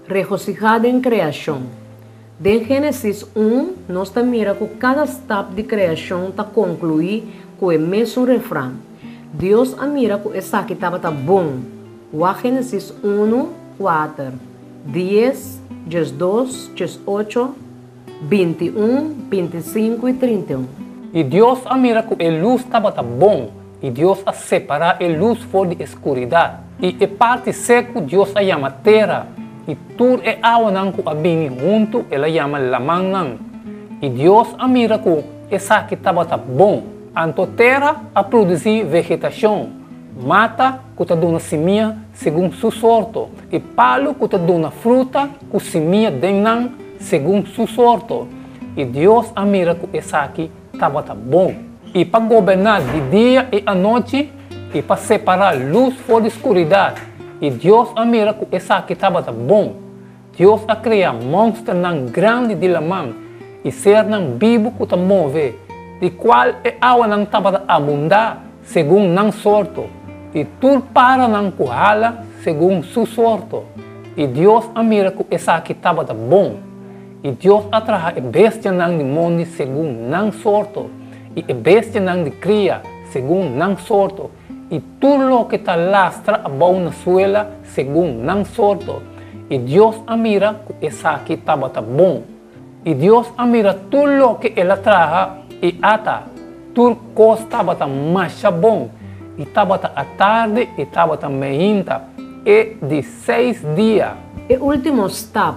Regosihá den kreashon. Den Génesis un, nos ta mira ku kada stap di kreashon ta konkluí ku e mesun refran, Dios a mira ku esaki tabata bon. Wak Génesis unu, kuater, dies, 12, 18, 21, 25 i 31. I Dios a mira ku e lus tabata bon, i Dios a separá e lus for di e skuridat. I e parti seku Dios a yama tera, i tur e awanan ku a bini huntu el a yama lamannan. I Dios a mira ku esaki tabata bon. Anto tera a produsí vegetashon, mata ku ta duna simia segun su sorto, i palu ku ta duna fruta ku simia den nan segun su sorto. I Dios a mira ku esaki tabata bon. I pa goberná di dia i anochi, i pa separá lus for di skuridat. I Dios a mira ku esaki tabata bon. Dios a krea mònsternan grandi di laman i sernan bibu ku ta move, di kual e awanan tabata abundá segun nan sorto, i tur paranan ku hala segun su sorto. I Dios a mira ku esaki tabata bon. I Dios a traha e bestianan di mondi segun nan sorto, i e bestianan di kria segun nan sorto, i tur loke ta lastra abou na suela segun nan sorto. I Dios a mira ku esaki tabata bon. I Dios a mira tur loke el a traha, i ata, tur kos tabata masha bon. I tabata atardi i tabata meinta, e di seis dia. E último stap,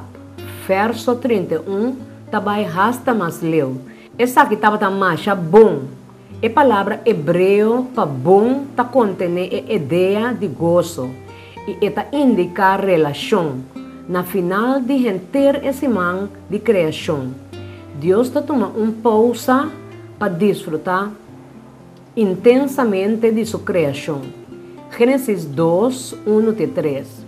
verso 31, ta bai hasta mas leu. Esaki tabata masha bon. E palabra hebreo pa bon ta kontené e idea di goso i e ta indiká relashon. Na final di henter e siman di kreashon, Dios ta tuma un pousa pa disfrutá intensamente di su kreashon. Génesis dos, unu te tres.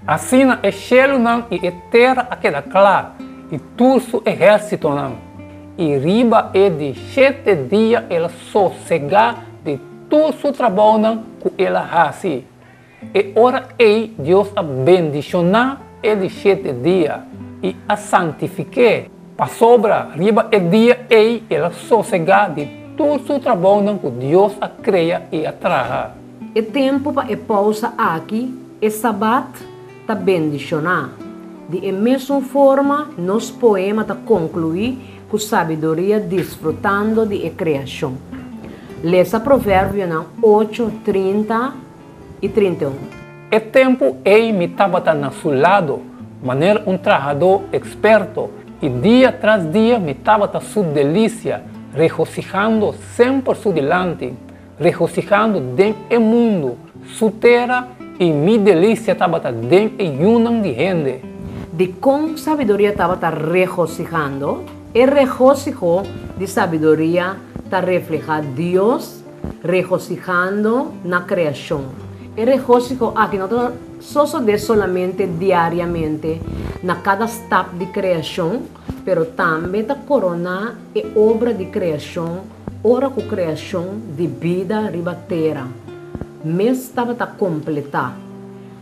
Asina e shelunan i e tera a keda kla, i tur su ehérsitonan. I riba e di shete dia el a sosegá di tur su trabounan ku el a hasi. E ora ei Dios a bendishoná e di shete dia i a santifik'é, pasobra riba e dia ei el a sosegá di tur su trabounan ku Dios a krea i a traha. E tempu pa e pousa aki, e Sabat, ta bendishoná. Di e mesun forma, nos poema ta konkluí ku sabiduria disfrutando di e kreashon. Lesa Proverbionan ocho, 30 i 31. E tempu ei mi tabata na su lado, manera un trahadó eksperto, i dia tras dia mi tabata su delisia, regosihando semper su dilanti. Regosihando den e mundu, su tera i mi delisia tabata den e yunan di hende. Dikon sabiduria tabata regosihando? E regosiho di sabiduria ta reflehá Dios regosihando na kreashon. E regosiho aki no ta sosodé solamente diariamente na kada stap di kreashon, pero tambe ta koroná e obra di kreashon ora ku kreashon di bida riba tera mes tabata kompletá.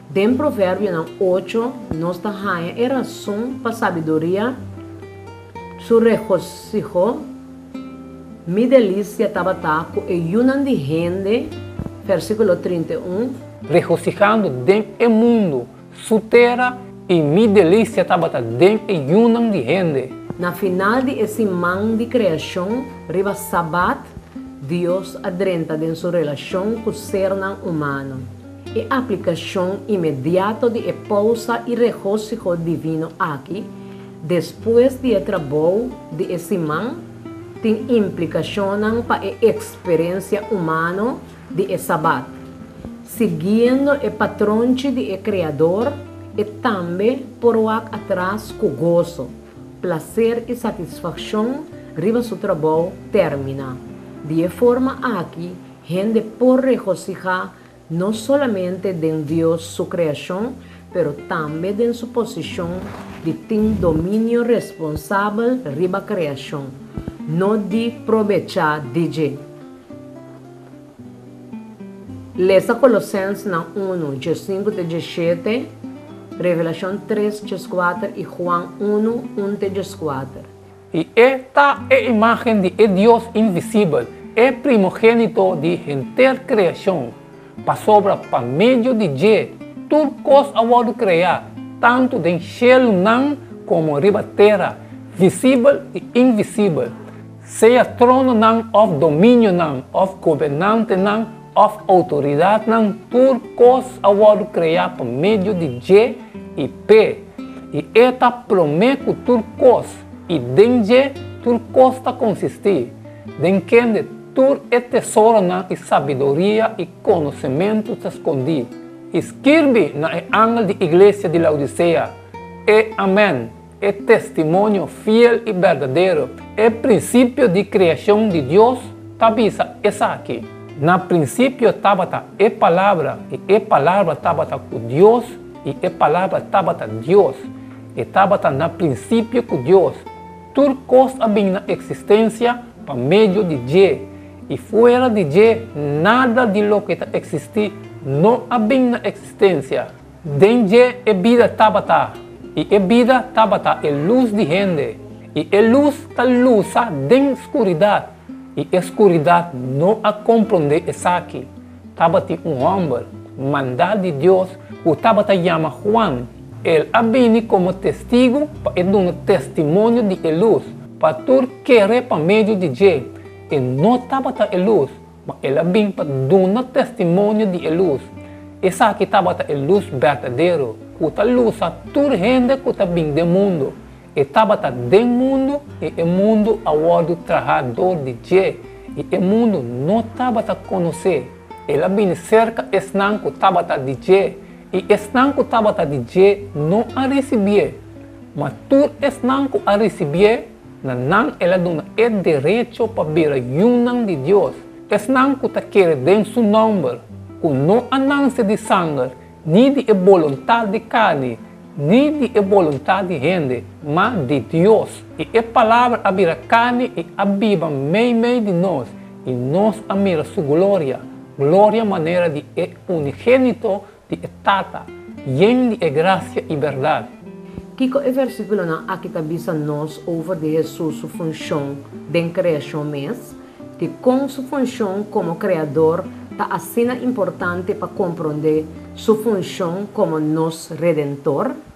Den Proverbionan ocho nos ta haña e rason pa sabiduria su regosiho, Mi delisia tabata ku e yunan di hende, versíkulo 31. Regosihando den e mundu Su tera i mi delisia tabata den e yunan di hende. Na final di e siman di kreashon, riba Sabat, Dios a drenta den su relashon ku sernan humano. E aplikashon inmediato di e pousa i regosiho divino aki, despues di e trabou di e siman, tin implikashonnan pa e eksperensia humano di e Sabat. Siguiendo e patronchi di e Kreador, e tambe por wak atras ku goso, plaser i satisfakshon riba su trabou terminá. Di e forma aki, hende por regosihá no solamente den Dios su kreashon, pero tambe den su posishon di tin dominio responsabel riba kreashon, no di probechá di dje. Lesa Kolosensnan unu, 15 te 17, Revelashon 3, 14 i Juan 1, 1 te 14. I e ta e imágen di e Dios invisibel, e primogénito di henter kreashon. Pasobra pa medio di dje tur kos a wòrdu kreá, tantu den shelunan komo riba tera, visibel i invisibel, sea trononan òf dominionan òf gobernantenan òf outoridatnan, tur kos a wòrdu kreá pa medio di dje i p'e, i e ta promé ku tur kos, i den dje tur kos ta konsistí, den kende tur e tesoronan i sabiduria i konosementu ta skondí. I skirbi na e angel di iglesia di Laodisea, E Amèn, e testimonio fiel i berdadero, e prinsipio di kreashon di Dios, ta bisa esaki, Na prinsipio tabata e Palabra, i e Palabra tabata ku Dios, i e Palabra tabata Dios. E tabata na prinsipio ku Dios. Tur kos a bin na eksistensia pa medio di dje, i fuera di dje nada di loke ta eksistí no a bin na eksistensia. Den dje e bida tabata, i e bida tabata e lus di hende, i e lus ta lusa den skuridat, i e skuridat no a komprondé esaki. Tabatin un hòmber, mandá di Dios, ku tabata yama Juan. El a bini komo testigu pa e duna testimonio di e lus, pa tur kere pa medio di dje. E no tabata e lus, ma el a bin pa duna testimonio di e lus. Esaki tabata e lus berdadero, ku ta lusa tur hende ku ta bin den mundu. E tabata den mundu, i e mundu a wòrdu trahá dor di dje, i e mundu no tabata konos'é. El a bini serka esnan ku tabata di dje, i esnan ku tabata di dje no a risibié. Ma tur esnan ku a risibié, na nan el a duna e derecho pa bira yunan di Dios, esnan ku ta kere den su nòmber, ku no a nanse di sanger, ni di e boluntat di karni, ni di e boluntat di hende, ma di Dios. I e Palabra a bira karni i a biba meimei di nos, i nos a mira su gloria, gloria manera di e unigénito di e Tata, yen di e grasia i bèrdat. Kiko e versíkulonan aki ta bisa nos over di Hesus su funshon den kreashon mes? Dikon su funshon komo Kreador ta asina importante pa komprondé su funshon komo nos Redentor?